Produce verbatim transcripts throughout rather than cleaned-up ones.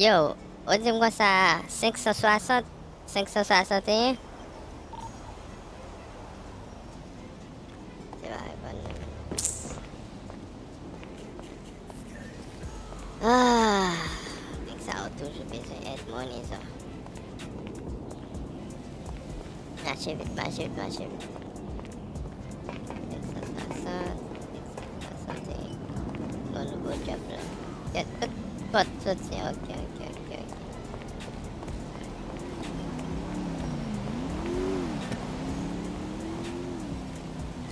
Yo, ou di m konsa senk san swasant, senk san swasanteyen? Se pa reponn non. Ah, nèg sa yo toujou bezwen èd money sa. Mache vit, mache vit, mache vit. Senk san swasant, senk san swasant, se yon nouvo job la. Kèt, tout pòt soti, ok, ok, ok, ok.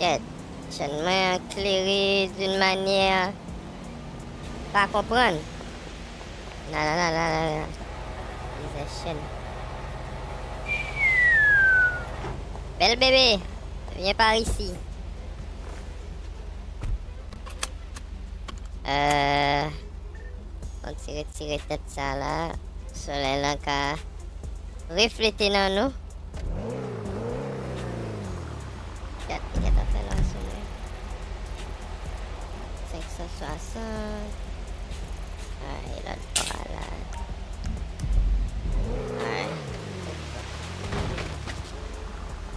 Kèt, chèn mwen an klere d'une manière pa konprann. Non, non, non, non, non, non. Mizè chèn. Bèl bebe, vyen par isi. Euh, on ti retire tèt sa la. Solèy lan ka reflete nan nou. Gad, li gentan fè nwa sou mwen. Senk san swasant. Ay, lòt bò a la. Ay.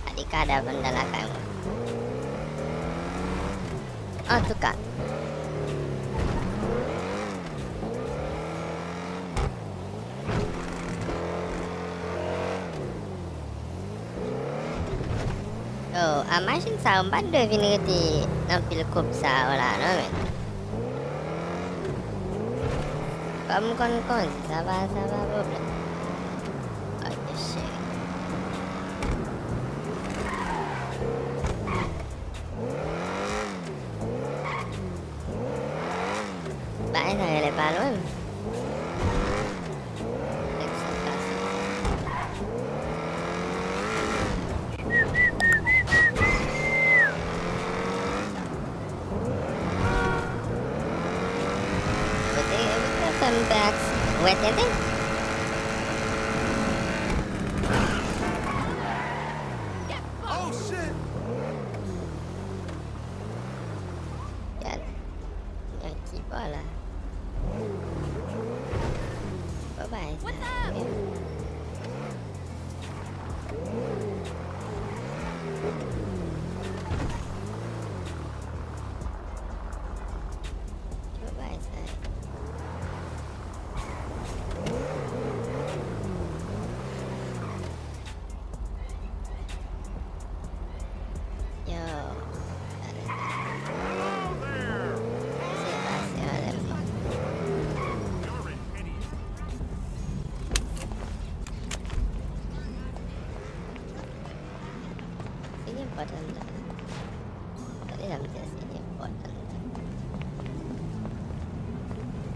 Gade kadav anndan lakay mwen. Antouka. Oh, a machin sa yo, m pa t dwe vin rete nan pil kòb sa yo la, non, men. Kòm m konn kondi, sa pa, sa pa pwoblèm. Ok, cheri. Bagay sa genlè pa lwen. Nèg sa pase. Yo te, yo te fè m fè aksidan. Ou wè tenten? Oh shit! Gad. Nan ki bò la? Ki bò bagay sa ye menm? Ki bò bagay sa ye? Yo, gade sa. Misye pase anlè m. Se gen pòt anndan. Gade la, misye se enpòtan.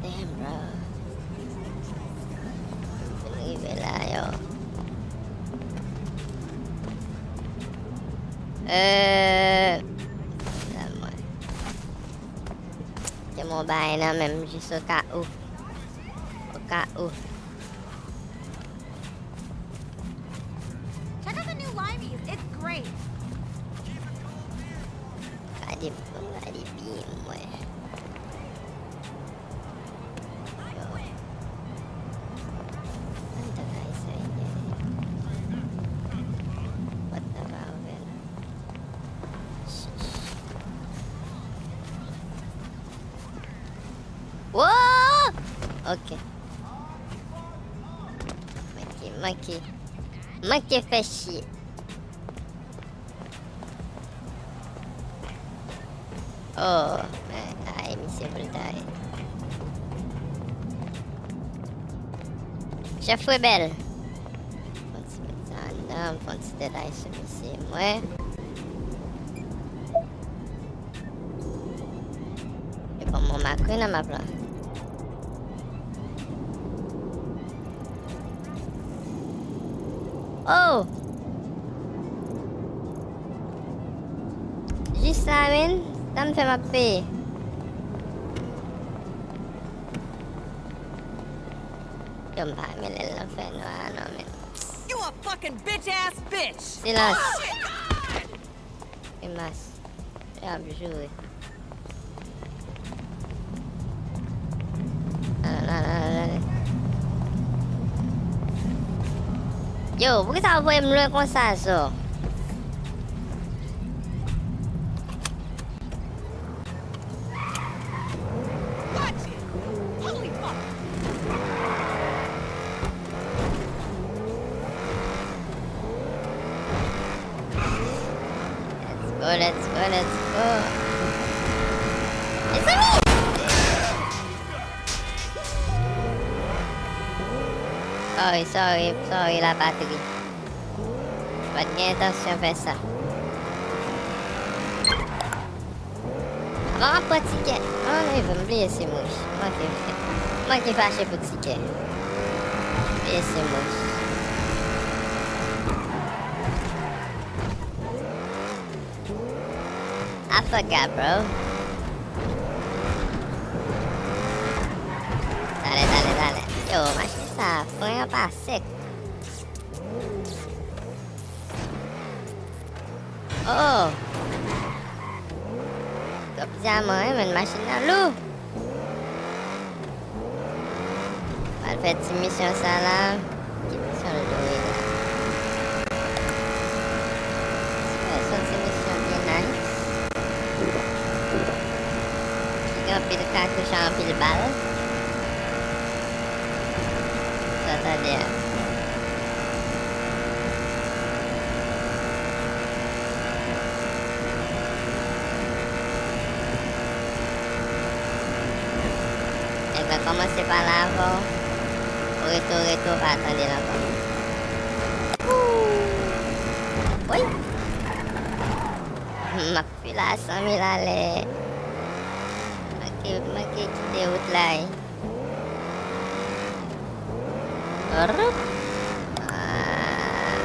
Damn, bro. M fin rive la, yo. Euh, la mwen. Gen yon bagay nan men m jis o ka ou. O ka ou. Check out the new Limeys. It's great. Gade, gade byen mwen. Yo. An ta kay sa ye. Pòt la pa ouvè la. Wo! Ok. Manke, manke. Manke fè chye. Oh, men, ay, misye vle ta ye. Chèf rebèl. Fon ti met sa anndan, fon ti tèt ay sou misye, mwen. E ban mwen makri nan map la. Oh! Jis la, men, sa m fè m ap peye. Yo, m pa renmen lè l nan fè nwa a, non, men. You a fucking bitch ass bitch. Silans. Oh my God! Grimas. Y ap joure. Ala, ala, ala, ala. Yo, poukisa w voye m lwen konsa, zo? Let's go, let's go, let's go. Mezanmi! Sorry, sorry, sorry, la patri. Pa t gen entansyon fè sa. Avan m ap pran tikè. Ann, m bliye si mouch. Manke, manke fache pou tikè. Bliye si mouch. I forgot, bro. Talè, talè, talè. Yo, machin sa, fren an pa sèk. Oh! Twòp dyaman, wi, men machin nan lou. Al fè ti misyon sa la. Ki misyon l dwe la? Se yon ti misyon byen nice. Ki gen anpil katouch ak anpil bal. Sa tande a. Nèg la kòmanse pale avè w. Ou rete, ou rete, ou pa tande l ankò. Woy! M ap file a san mil alè. Manke, manke kite wout la, wi. Rup. Ah.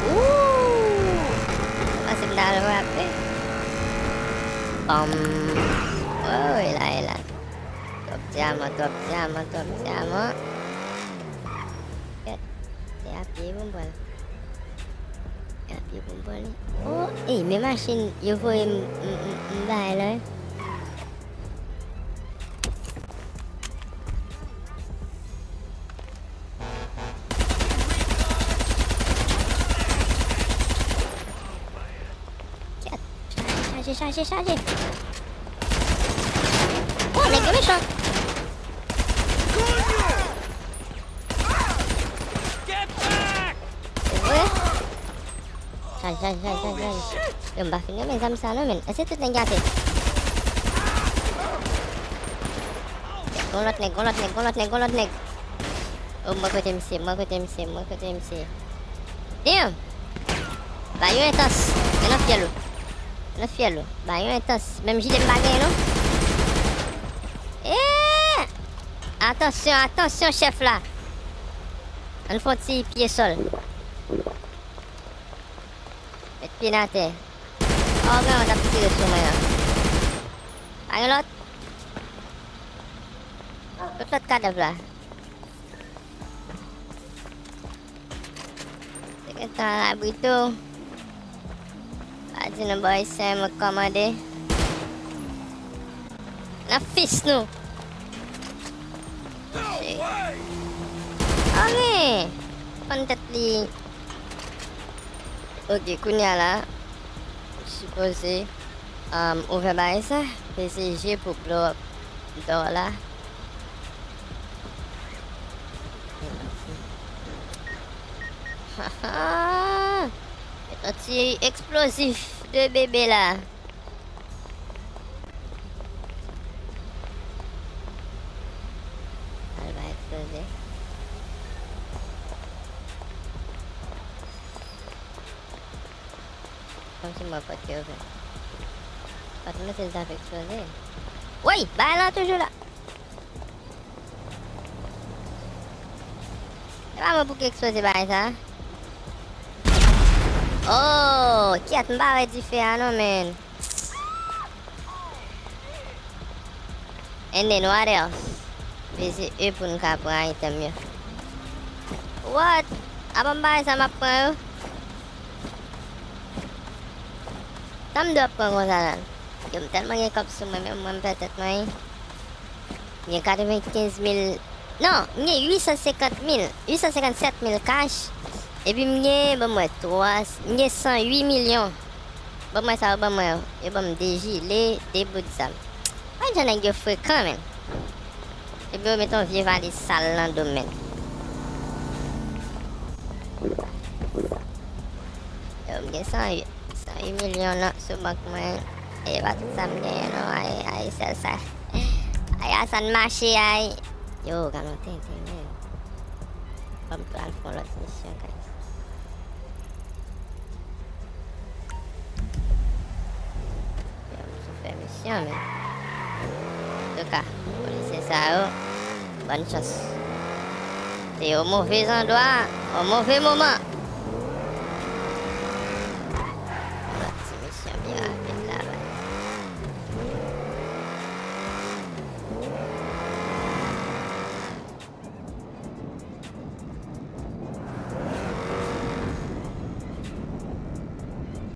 Ooh. Panse m t al frape. Pam. Oh, e la, e la. Twòp dyaman, twòp dyaman, twòp dyaman. Kèt. Se a pye pou m pran l. Se a pye pou m pran li. Oh, ey, men machin yo voye m, m, m, m bay la, wi. Kèt. Chaje, chaje, chaje, chaje. Oh, nèg yo mechan. Se vre? Chaje, chaje, chaje, chaje, chaje. Yo, m pa fin renmen zam sa non, men. Èske tout nèg gate? Gon lòt nèg, gon lòt nèg, gon lòt nèg, gon lòt nèg. Oh, mwen kote misye, mwen kote misye, mwen kote misye. Damn! Ba yo entans. Men nan fyèl ou. Nan fyèl ou. Ba yo entans. Menm jile m pa genyen non. Eh! Atansyon, atansyon chèf la. Ann fè yon ti pye sòl. Met pye n atè. Oh, gen yon t ap tire sou mwen an. Pa gen lòt. Kot lòt kadaf la? Se gentan al abri tou. Pa di nou bòy se mwen k kòmande. Nan fis nou. Mache. Ok. Fann tèt li. Ok, kounye a la. Sipoze, um, ouvè bagay sa. Peze G pou blow up door la. Haha! Met yon ti eksplozif de bebe la. Al ba eksploze. Kòmsi m wè pòt ki ouvè. Pòt mwen se l t ap eksploze. Woy! Bagay lan toujou la. Se pa mwen pou ki ekspoze bagay sa. Oh, kyèt, m pa wè dife a non, man. And then what else? Peze E pou n ka pran item yo. What? Apa m bagay sa m ap pran yo? Sa m dwe ap pran konsa la? Yo, m tèlman gen kòb sou mwen, menm mwen m pè tèt mwen. M gen katrevenkenz mil, non, m gen uit san senkant mil, uit san senkannsèt mil cash. Epi m gen, ban m wè, twa, m gen san uit milyon. Ban m wè sa yo ban mwen yo. Yo ban m de jile, de bout zam. Mwen jan nèg yo frekan, menn. Epi yo met yon vye valiz sal nan do m, menn. Yo, m gen san uit, san uit milyon nan, sou bank mwen. E pa tout sa m genyen, non. Ay, ay, sèl sa. Ay, a sa n mache, ay. Yo, gade yon tenten, menn. Ban m pral fè yon lòt misyon, guys. Yo, m sou fè misyon, men. Antouka, polisye sa yo, bòn chans. Se yon move zandwa, yon move moman.